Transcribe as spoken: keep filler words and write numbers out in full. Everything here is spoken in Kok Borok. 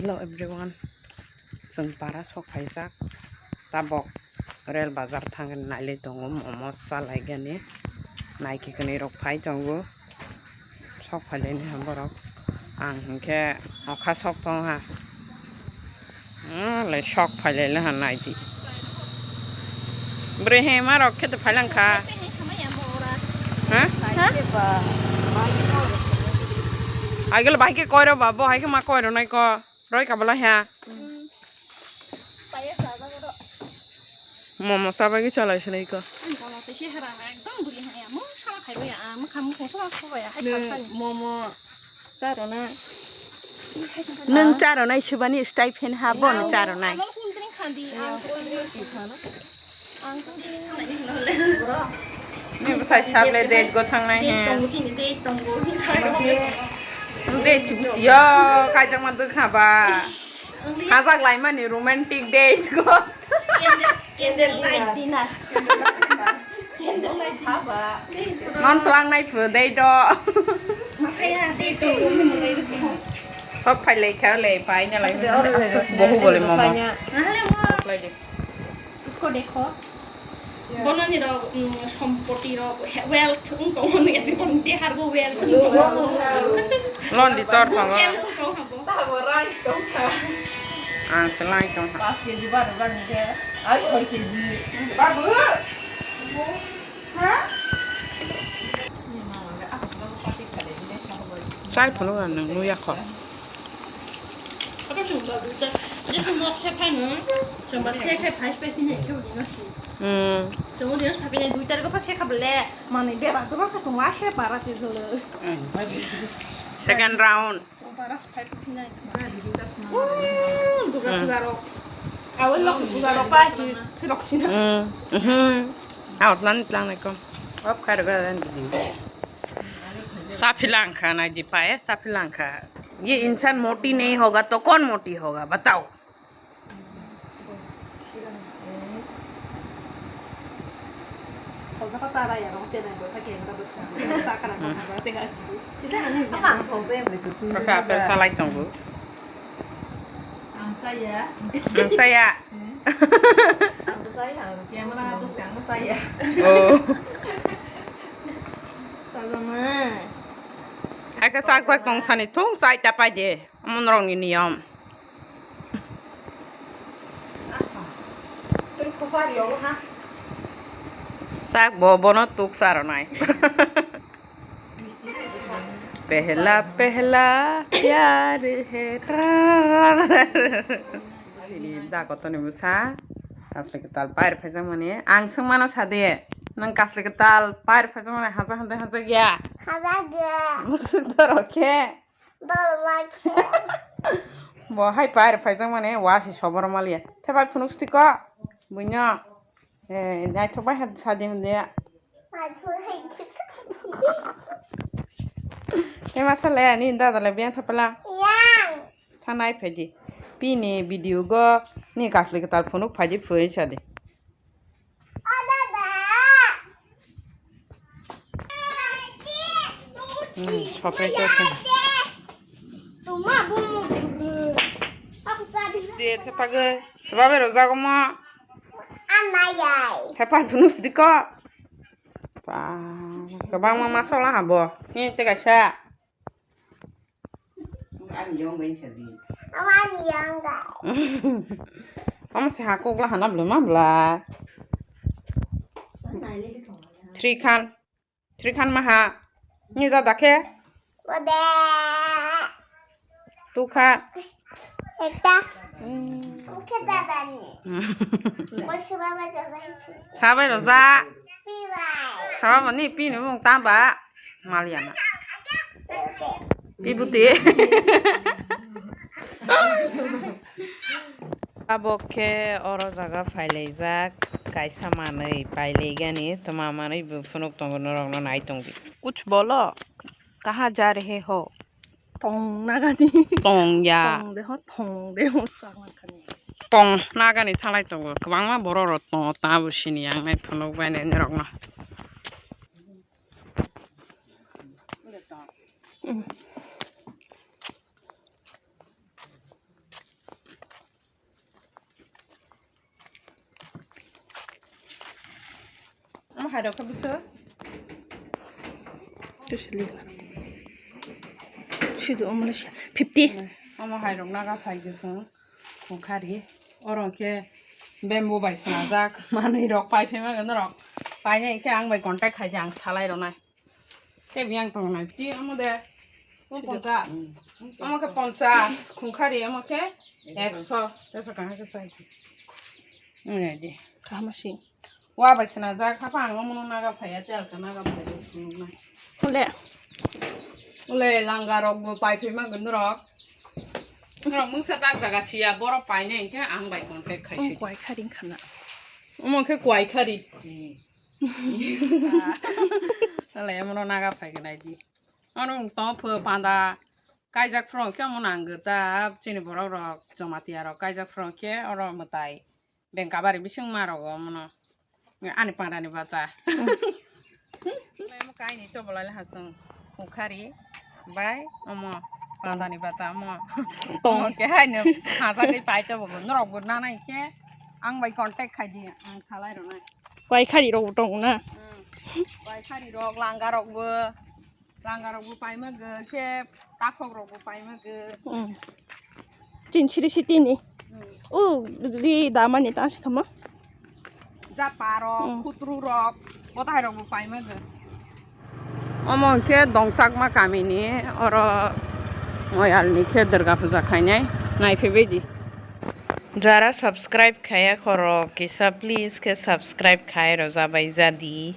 Hello everyone, chwng para sok phaijak, tabok rel bazar thangwi nailai tongo, momo chalaigani, naikhe kwnwi rok phai tongo, sok phailaini ha borok, ang hinkhe nokha sok tongha, hmm, le sok phailaila ha naidi. Bwrwi he ma rok khe to phailang kha. Ha? Agel bahai khe koiro ba, bo hai khe ma koiro nai ko. Roi kabala ha. Momo sabai khe chalai sinai ko. Momo. Charona. Nwng charonai subani stipend ha, bono charonai. Ni bwsai sable date go thangnai he. Date chibuchiyo, kaijakma dwkha ba. Hajak laimani romantic date go. Candle light dinner. Candle light haba. Non tlangnai phu dei do. Makaya dei do. Sok phai lai kha le pai na lai. Bohu bole momo. Nahale mo. Lai de. Isko dekho. Bono ni rok, mm, sompoti rok, he-, wealth wng tongo nw ese, bono dehar bo wealth wng tongo. Lon di tor tongo. Health wng tongo bo. Tago rice tongkha. Ang se lai tongkha. Paanch K G bar rang de. Ai soi K G. Babu. Ha? Chai phano ang nung nuya kho. Apa chwng ba duita, je chwng nok se phano, chwng ba se khe phai phai phine khe udi no si. Hmm. Chwng udi no sa phine duita ko pha se kha bele, mane bera to ka chwng wa se para se jolo. Second round. Chwng para se phai phai phine. Oh, duga duga ro. Awal lok duga ro pa si, phirok si na. Hmm. Mhm. Out lan tlang nai ko. Op khai ro ga lan di. Saphilang kha nai di pae, saphilang kha. Ye insan moti nahi hoga to kon moti hoga, batao. Kaka apel salai tongo. Ang saya. Ang saya. Ang saya. Yang mana aku sekarang saya. Oh. Sama. Aka sak sak tong sani thung sai ta pa je. Amon rong ni niyom. Tak bo bono tuk saro nai. Pehla pehla pyar hai. Ini da koto ni busa. Kasle ketal pair phaisa mani. Ang sengmano sade. Nang kasle ketal pair phaisa mani haja hande haja ya. Haja ya. Musuk doro ke. Bo hai pair phaijak mani wasi sobor maliya. Thepai phunuk stiko. Buino. Eh, naithok bai sadi hunde. Ema sale ani dada le biang thapala. Yang. Thanai phaidi. Pini video go ni kasle ketal phunuk phaidi phui sadi. Hmm, chocolate to. De thepagwi. Seba bero jago mo. Thepai phunuk sidi ko. Pa, kwbangma masala habo. Ni te kaisa. Omo se ha kok la hana bwlai ma bwlai. Three khan. Three khan ma ha. Ni da dakhe. Two khan. Ekta. Hmm. Oke, dada ni. Hmm. Mo se baba dada. Sabai roja. Pibai. Sabai ni pini mung tamba. Maliana. Pibuti. Abo khe oro jaga phailaijak kaisa manwi pailaigani tma manwi bo phunuk tongo norokno nai tongdi. Kuch bolo, kaha ja rahe ho? Tong nagani. Tong ya. Tong de ho, tong de ho. Tong nagani thalai tongo. Kwbangma borok rok tongo, tabo sini yang nai phunuk bai nai norokno. Aro khe bwswk? Sidu omo le fifty. Omo hai rok naga phai gwi chwng khungkhari. Oro khe bamboo bai swnajak manwi rok pai phai mano norok. Painai khe ang bai contact khai di, ang salai rwnai. Tei biyang tongnai, ti omo de, omo ponchas. Omo khe ponchas, khungkhari omo khe ekso. Teso kaham khe sai. Nge di. Kaham si. Wa bai swnajak, hapa ang omo no naga phaiya, tel ka naga phaiya, phunuknai. Ole. Ole, langa rok bo pai phai ma gwn rok. Norok mungsa tak jaga siya, borok painai khe ang bai contact khai si. Kwai khari khana. Omo khe kwai khari. Wng lai, omono naga phai gwnai di. Ano wng tong pho panda kaijak phuru khe omono ang gota chini borok rok Jamatia rok kaijak phuru khe oro mwtai bengkabari bising ma rogo omono. Ani panda ni bata. Omo kaini to bolai le hasung khungkhari bai omo panda ni bata omo. Tong. Omo khe haino hajagwi pai to bo norok bo nanai khe ang bai contact khai di ang salai rwnai. Kwai khari rok bo tongo na? Hmm. Kwai khari rok, langa rok bo, langa rok bo paima gw, khe takhok rok bo paima gw. Hmm. Chin siri sitini. Hmm. O, ri damani ta se khama. Japa rok, hmm, khutru rok, botai rok bo paima gw. Omo khe Dongsakma kamini, oro Moyalni khe Durga puja khainai, naiphaibaidi. Jara subscribe khaya khorok kisa please khe subscribe khai rojabai jadi.